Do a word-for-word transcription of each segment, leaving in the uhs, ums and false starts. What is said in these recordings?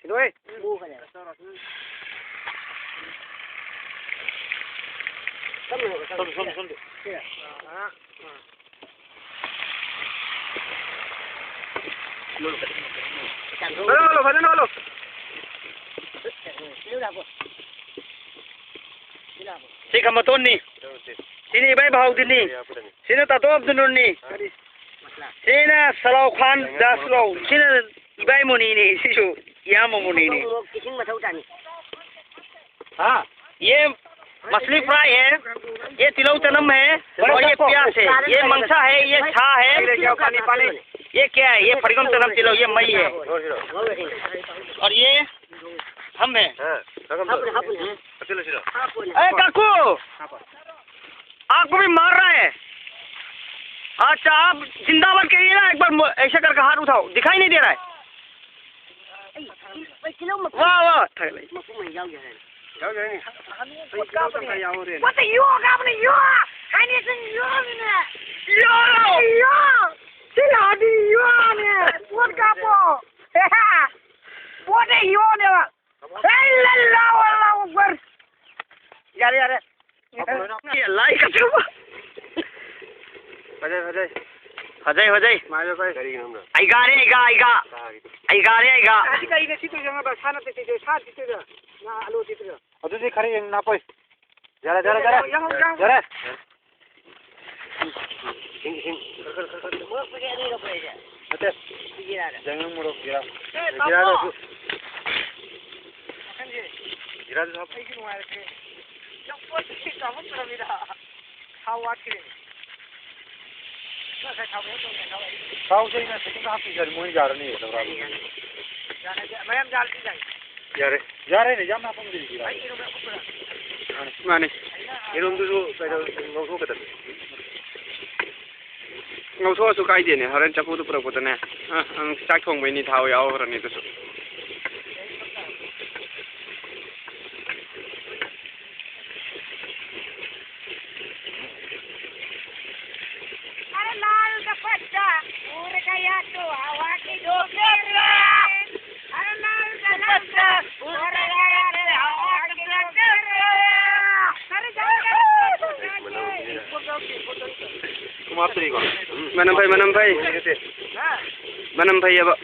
ꯁꯤꯗꯣꯏ꯫ ꯁꯣꯝꯗ, ꯁꯣꯝꯗ, ꯁꯣꯝꯗ꯫ ꯐꯖꯅ ꯍꯣꯠꯂꯣ, ꯐꯖꯅ ꯍꯣꯠꯂꯣ꯫ ꯁꯤ ꯈꯝꯕꯇꯣꯟꯅꯤ꯫ ꯁꯤꯅ ꯏꯕꯥꯏ ꯕꯍꯥꯎꯗꯤꯟꯅꯤ꯫ ꯁꯤꯅ ꯇꯥꯇꯣ ꯑꯕꯗꯨꯜꯅꯨꯔꯅꯤ꯫ ꯁꯤꯅ ꯁꯂꯥꯎ ꯈꯥꯟ ꯗꯥꯁꯂꯣ꯫ ꯁꯤꯅ ꯏꯕꯥꯏ ꯃꯨꯅꯤꯅꯤ꯫ ꯁꯤꯁꯨ ꯏꯌꯥꯝꯕ ꯃꯨꯅꯤꯅꯤ꯫ ꯏꯁꯤꯡ ꯃꯊꯧ ꯇꯥꯅꯤ꯫ ꯍꯥ? ये मछली फ्राई है, ये तिलौ चनम है, और ये प्याज है, ये मंगसा है, ये छा है, ये क्या है, ये फरिगम चनम तिलौ, ये मई है, और ये हम है। ए काकू, आपको भी मार रहा है। अच्छा, आप जिंदाबाद कहिए ना, एक बार मो-, ऐसे करके हाथ उठाओ, दिखाई नहीं दे रहा है। वाह, वाह, ठग लगी। ꯌꯥꯎꯖꯔꯅꯤ꯫ ꯄꯣꯠꯇ ꯌꯣꯛꯑꯒ ꯑꯃꯅ ꯌꯣꯛ, ꯍꯥꯏꯅꯦꯁꯤꯡ ꯌꯣꯛꯑꯃꯤꯅꯦ꯫ ꯌꯣꯛꯑꯣ! ꯌꯣꯛ! ꯁꯤ ꯂꯥꯛꯑꯗꯤ ꯌꯣꯛꯑꯅꯦ꯫ ꯄꯣꯠ ꯀꯥꯞꯄꯣ꯫ ꯄꯣꯠꯇ ꯌꯣꯛꯑꯅꯦꯕ꯫ ꯍꯦ, ꯂꯜꯂꯥꯍꯨ ꯑꯜꯂꯥꯍꯨ ꯑꯛꯕꯔ꯫ ꯌꯥꯔꯦ, ꯌꯥꯔꯦ꯫ ꯂꯥꯏ ꯀꯠꯆꯕ꯫ ꯐꯖꯩ, ꯐꯖꯩ꯫ ꯐꯖꯩ, ꯐꯖꯩ꯫ ꯃꯥꯏꯗ ꯐꯖꯩ꯫ ꯀꯔꯤꯒꯤꯅꯣ ꯈꯪꯕ꯭ꯔꯥ? ꯑꯩꯒꯥꯅꯦ, ꯑꯩꯒꯥ, ꯑꯩꯒꯥ꯫ ꯀꯥꯒꯤꯗꯨ꯫ ꯑꯩꯒꯥꯅꯦ, ꯑꯩꯒꯥ꯫ ꯑꯁꯤ ꯀꯩꯅꯣ ꯁꯤ ꯇꯧꯏꯁꯦ ꯈꯪꯉꯕ꯭ꯔꯥ? ꯁꯥ ꯅꯠꯇꯦ ꯁꯤ ꯇꯧꯏꯁꯦ, ꯁꯥ ꯁꯤ ꯇꯧꯏꯁꯦ꯫ ꯉꯥ ꯑꯂꯨ ꯁꯤ ꯇꯧꯏꯁꯦ꯫ ꯑꯗꯨꯗꯤ ꯈꯔ ꯌꯦꯡ ꯅꯥꯄꯣꯏ꯫ ꯌꯥꯔꯦ, ꯌꯥꯔꯦ, ꯌꯥꯔꯦ꯫ ꯌꯥꯔꯦ, ꯌꯥꯔꯦ, ꯌꯥꯔꯦ꯫ ꯌꯥꯔꯦ꯫ ꯏꯁꯤꯡ, ꯏꯁꯤꯡ꯫ ꯈꯔ, ꯈꯔ, ꯈꯔ, ꯈꯔ꯫ ꯅꯠꯇꯦ꯫ ꯌꯥꯏꯉꯪ ꯃꯣꯔꯣꯛ ꯖꯤꯔꯥ꯫ ꯖꯤꯔꯥꯗꯨꯁꯨ꯫ ꯖꯤꯔꯥꯗꯨꯁꯨ ꯍꯥꯞꯄꯨ꯫ ꯊꯥꯎꯁꯦ ꯑꯩꯅ ꯈꯤꯇꯪ ꯍꯥꯞꯄꯤꯒꯦ, ꯃꯣꯏ ꯌꯥꯔꯅꯤ ꯂꯧꯔꯛꯑꯒꯦ꯫ ꯌꯥꯔꯦ꯫ ꯌꯥꯔꯦꯅꯦ, ꯌꯥꯝ ꯍꯥꯞꯄꯝꯗ꯭ꯔꯤꯁꯤ꯫ ꯃꯥꯅꯦ꯫ ꯌꯦꯔꯨꯝꯗꯨꯁꯨ ꯀꯩꯅꯣ, ꯉꯧꯊꯣꯛꯀꯗꯕꯅꯤ꯫ ꯉꯧꯊꯣꯛꯑꯁꯨ ꯀꯥꯏꯗꯦꯅꯦ, ꯍꯣꯔꯦꯟ ꯆꯐꯨꯗꯨ ꯄꯨꯔꯛꯄꯗꯅꯦ꯫ ꯑ, ꯑꯪ ꯆꯥꯛ ꯊꯣꯡꯕꯩꯅꯤ, ꯊꯥꯎ ꯌꯥꯎꯈ꯭ꯔꯅꯤ ꯑꯗꯨꯁꯨ꯫ अरे लाल दुपट्टा ओढ़ गया तो हवा की झोंके में। अरे लाल ꯃꯅꯝ ꯐꯩ, ꯃꯅꯝ ꯐꯩ꯫ ꯃꯅꯝ ꯐꯩꯌꯦꯕ꯫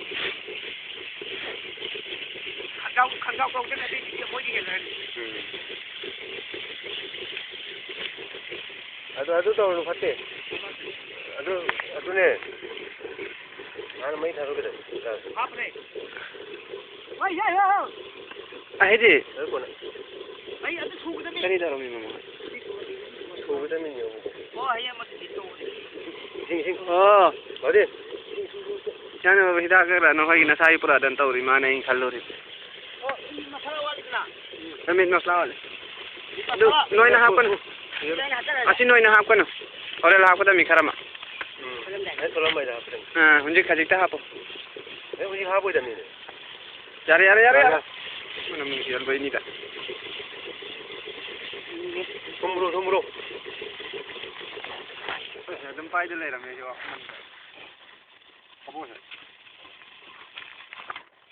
ꯑꯗꯨ, ꯑꯗꯨ ꯇꯧꯔꯨꯅꯨ, ꯐꯠꯇꯦ꯫ ꯑꯗꯨ, ꯑꯗꯨꯅꯦ꯫ ꯃꯥꯅ ꯃꯩ ꯊꯥꯗꯣꯛꯀꯗꯕ꯫ ꯍꯥꯞꯄꯅꯦ꯫ ꯍꯣꯏ, ꯌꯥꯏ, ꯌꯥꯏ, ꯌꯥꯏ꯫ ꯑꯩꯗꯤ꯫ ꯑꯗꯨ ꯀꯣꯟꯅ꯫ ꯑꯩ ꯑꯗꯨ ꯁꯨꯒꯗꯕꯅꯤ꯫ ꯀꯔꯤ ꯇꯧꯔꯝꯃꯤꯅꯣ ꯃꯥ? ꯁꯨꯒꯗꯕꯅꯤꯅꯦ ꯑꯃꯨꯛ꯫ ꯑꯣ, ꯍꯌꯦꯡ ꯃꯊꯛꯇꯤ ꯇꯧꯕꯅꯤ꯫ ꯏꯁꯤꯡ, ꯏꯁꯤꯡ꯫ ꯑꯣ꯫ ꯕꯥꯎꯗꯤ꯫ ꯏꯁꯥꯅ ꯍꯤꯗꯥꯛ ꯈꯔ ꯅꯈꯣꯏꯒꯤ ꯅꯁꯥꯒꯤ ꯄꯨꯔꯛꯑꯗꯅ ꯇꯧꯔꯤ ꯃꯥꯅ ꯑꯩꯅ ꯈꯜꯂꯨꯔꯤ꯫ ꯑꯣ, ꯃꯤ ꯃꯁꯥ ꯋꯥꯠꯂꯤꯗꯅ? ꯃꯤꯠ ꯃꯁꯥ ꯋꯥꯠꯂꯤ꯫ ꯑꯗꯨ ꯅꯣꯏꯅ ꯍꯥꯞꯀꯅꯨ꯫ ꯑꯁꯤ ꯅꯣꯏꯅ ꯍꯥꯞꯀꯅꯨ꯫ ꯍꯣꯔꯦꯟ ꯍꯥꯞꯀꯗꯕꯅꯤ ꯈꯔ ꯑꯃ꯫ ꯎꯝ꯫ ꯑꯩ ꯊꯣꯛꯂꯝꯕꯩꯗ ꯍꯥꯞꯀꯗꯕꯅꯤ꯫ ꯑꯥ, ꯍꯧꯖꯤꯛ ꯈꯖꯤꯛꯇ ꯍꯥꯞꯄꯣ꯫ ꯑꯩ ꯍꯧꯖꯤꯛ ꯍꯥꯞꯄꯣꯏꯗꯕꯅꯤꯅꯦ꯫ ꯌꯥꯔꯦ, ꯌꯥꯔꯦ, ꯌꯥꯔꯦ, ꯌꯥꯔꯦ꯫ ꯌꯥꯔꯦ꯫ ꯃꯅꯝ ꯅꯨꯡꯁꯤꯍꯟꯕꯩꯅꯤꯗ꯫ ꯊꯨꯝꯕ꯭ꯔꯣ, ꯊꯨꯝꯕ꯭ꯔꯣ? ꯑꯁ, ꯑꯗꯨꯝ ꯄꯥꯏꯗ ꯂꯩꯔꯝꯃꯦ ꯑꯩꯁꯨ ꯋꯥꯈꯜ ꯑꯃꯗ꯫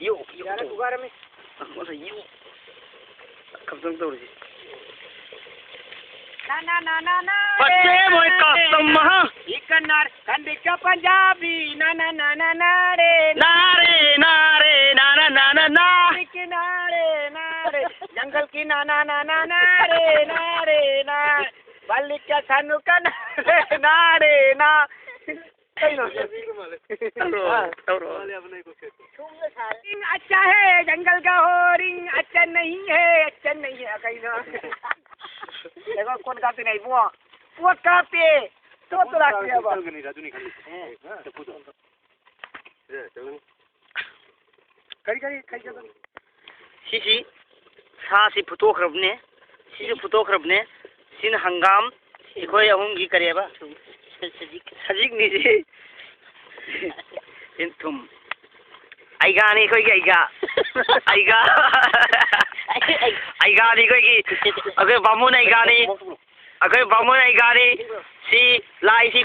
ꯌꯣ, ꯌꯣ, ꯌꯥꯔꯦ, ꯌꯣ꯫ ꯄꯨꯈꯥꯏꯔꯝꯃꯤ꯫ ꯑꯁ, ꯌꯣ꯫ ꯈꯛꯇꯪ ꯇꯧꯔꯤꯁꯤ꯫ ꯅꯥ, ꯅꯥ, ꯅꯥ, ꯅꯥ, ꯅꯥ, ꯔꯦ, ꯄꯠꯆꯦ ꯃꯣꯏ ꯅꯥ, ꯔꯦ, ꯀꯁꯇꯝ ꯅꯥ꯫ ꯃꯍꯥ꯫ ꯏ ꯀꯟꯅꯔ, ꯈꯟꯗꯤꯀ ꯄꯟꯖꯥꯕꯤ, ꯅꯥ, ꯅꯥ, ꯅꯥ, ꯅꯥ, ꯅꯥ, ꯔꯦ, ꯅꯥ, ꯔꯦ, ꯅꯥ, ꯔꯦ, ꯅꯥ, ꯅꯥ, ꯅꯥ, ꯅꯥ, ꯅꯥ꯫ ꯀꯤꯅꯥꯔꯦ, ꯅꯥꯔꯦ, ꯖꯪꯒꯜ ꯀꯤ ꯅꯥ, ꯅꯥ, ꯅꯥ, ꯅꯥ, ꯅꯥ, ꯔꯦ, ꯅꯥ, ꯔꯦ, ꯅꯥ, ꯕꯜꯂꯤ ꯀ ꯁꯥꯅꯨ ꯀ ꯅꯥ, ꯔꯦ, ꯅꯥ, ꯔꯦ, ꯅꯥ꯫ ꯀꯩꯅꯣ? ꯇꯧꯔꯣ, ꯍꯥ? ꯇꯧꯔꯣ꯫ ꯁꯨꯝꯅ ꯁꯥꯔꯦ꯫ ꯔꯤꯡ ꯑꯆꯥ ꯍꯦ, ꯖꯪꯒꯜ ꯀꯥ ꯍꯣ, ꯔꯤꯡ ꯑꯆꯥ ꯅꯍꯤ ꯍꯦ, ꯑꯆꯥ ꯅꯍꯤ ꯍꯦ, ꯀꯩꯅꯣ? ꯑꯩꯈꯣꯏ ꯀꯣꯟ ꯀꯥꯞꯇꯣꯏꯅꯦ, ꯏꯕꯨꯡꯉꯣ꯫ ꯄꯣꯠ ꯀꯥꯞꯇꯦ꯫ ꯇꯣꯠꯇꯣ ꯂꯥꯛꯇꯦꯕ꯫ ꯆꯪꯒꯅꯤꯗ, ꯑꯗꯨꯅꯤ ꯈꯜꯂꯤꯁꯦ꯫ ꯑꯦ꯫ ꯆꯐꯨꯗꯣ꯫ ꯁꯤꯗ ꯆꯪꯒꯅꯤ꯫ ꯀꯔꯤ, ꯀꯔꯤ, ꯀꯔꯤ ꯆꯪꯒꯅꯤ? ꯁꯤꯁꯤ ꯁꯥꯁꯤ ꯐꯨꯠꯇꯣꯛꯈ꯭ꯔꯕꯅꯦ, ꯁꯤꯁꯨ ꯐꯨꯠꯇꯣꯛꯈ꯭ꯔꯕꯅꯦ, ꯁꯤꯅ ꯍꯪꯒꯥꯝ, ꯑꯩꯈꯣꯏ ꯑꯍꯨꯝꯒꯤ ꯀꯔꯤꯑꯕ? ꯁꯖꯤꯛ꯫ ꯁꯖꯤꯛꯅꯤ ꯁꯤ꯫ ꯁꯤꯅ ꯊꯨꯝ꯫ ꯑꯩꯒꯥꯅꯤ ꯑꯩꯈꯣꯏꯒꯤ ꯑꯩꯒꯥ꯫ ꯑꯩꯒꯥ꯫ ꯑꯩꯒꯥꯅꯤ ꯑꯩꯈꯣꯏꯒꯤ꯫ ꯑꯩꯈꯣꯏ ꯕꯥꯃꯣꯟ ꯑꯩꯒꯥꯅꯤ꯫ ꯑꯩꯈꯣꯏ ꯕꯥꯃꯣꯟ ꯑꯩꯒꯥꯅꯤ꯫ ꯁꯤ ꯂꯥꯏꯁꯤ